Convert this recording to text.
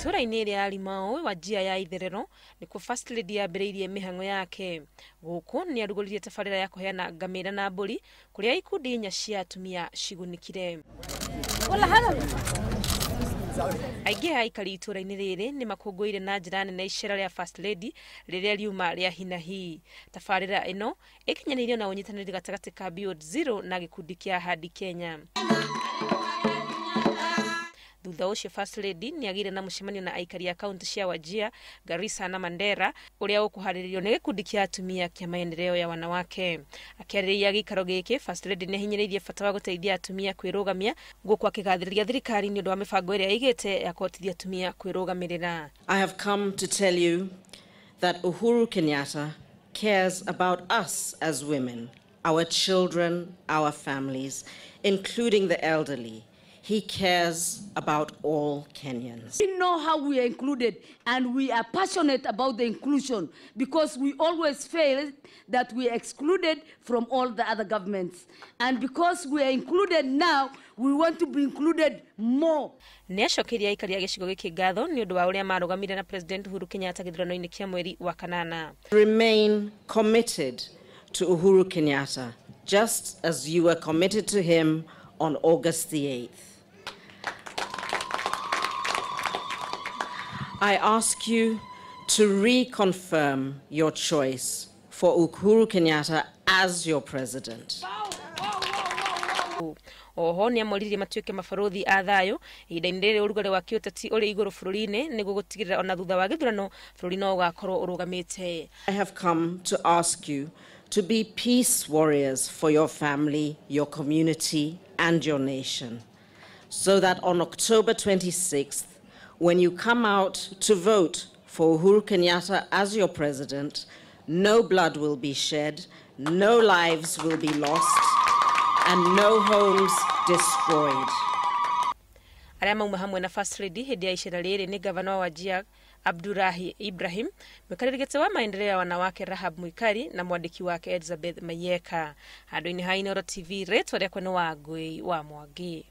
Itũra-inĩ rĩa Limau Wajir ya itherero nĩkuo First Lady yambĩrĩirie mĩhang'o yake. Gũkũ nĩ arugũririe tabarĩra ya kũheana ngamĩra na mbũri kũrĩa ikundi inya cia atumia cigunĩkire. Aingĩ a aikari itũra-inĩ rĩrĩ nĩ makũngũĩire na njĩra nene icera rĩa First Lady rĩrĩa riuma rĩa hinahi. Tabarĩra ĩno ĩkinyanĩirio na ũnyitanĩri gatagatĩ ka Beyond Zero na gĩkundi kĩa Ahadi Kenya. Thutha ũcio First Lady nĩ agĩire na mũcemanio na aikari a kaunti cia Wajir, Garissa na Mandera ũrĩa ũkũharĩrĩrio nĩ gĩkundi kĩa atumia kĩa maendeleo ya wanawake. Akĩarĩrĩria gĩikaro gĩkĩ, First Lady nĩ ahinyĩrĩirie bata wa gũteithia atumia kwĩrũgamia gũkũ akĩgathĩrĩria thirikari nĩ ũndũ wa mĩbango ĩrĩa ĩigĩte ya kũhotithia atumia kwĩrũgamĩrĩra. I have come to tell you that Uhuru Kenyatta cares about us as women, our children, our families, including the elderly. He cares about all Kenyans. We know how we are included, and we are passionate about the inclusion because we always feel that we are excluded from all the other governments. And because we are included now, we want to be included more. Nĩ acokeirie aikari a gĩcigo gĩkĩ ngatho nĩ ũndũ wa ũrĩa marũgamire na President Uhuru Kenyatta gĩthurano-inĩ kĩa mweri wa kanana. Remain committed to Uhuru Kenyatta, just as you were committed to him on August the 8th. I ask you to reconfirm your choice for Uhuru Kenyatta as your president. Oho nĩ amoririe matuĩke mabarũthi a thayũ ihinda-inĩ rĩrĩ ũrugarĩ wa kĩũteti ũrĩ igũrũ bũrũri-inĩ nĩguo gũtigĩrĩra ona thutha wa gĩthurano bũrũri no ũgakorwo ũrũgamĩte. I have come to ask you to be peace warriors for your family, your community, and your nation, so that on October 26th, when you come out to vote for Uhuru Kenyatta as your president, no blood will be shed, no lives will be lost, and no homes destroyed. Arĩa mauma hamwe na First Lady hĩndĩ ya icera rĩrĩ nĩ gavana wa Wajir Abdurahi Ibrahim, mũikarĩri gĩtĩ wa maendeleo ya wanawake Rahab Mwikari na mwandĩki wake Elizabeth Mayeka. Handũ-inĩ ha Inooro TV, rĩtwa rĩakwa nĩ Wangũi wa Mwangi.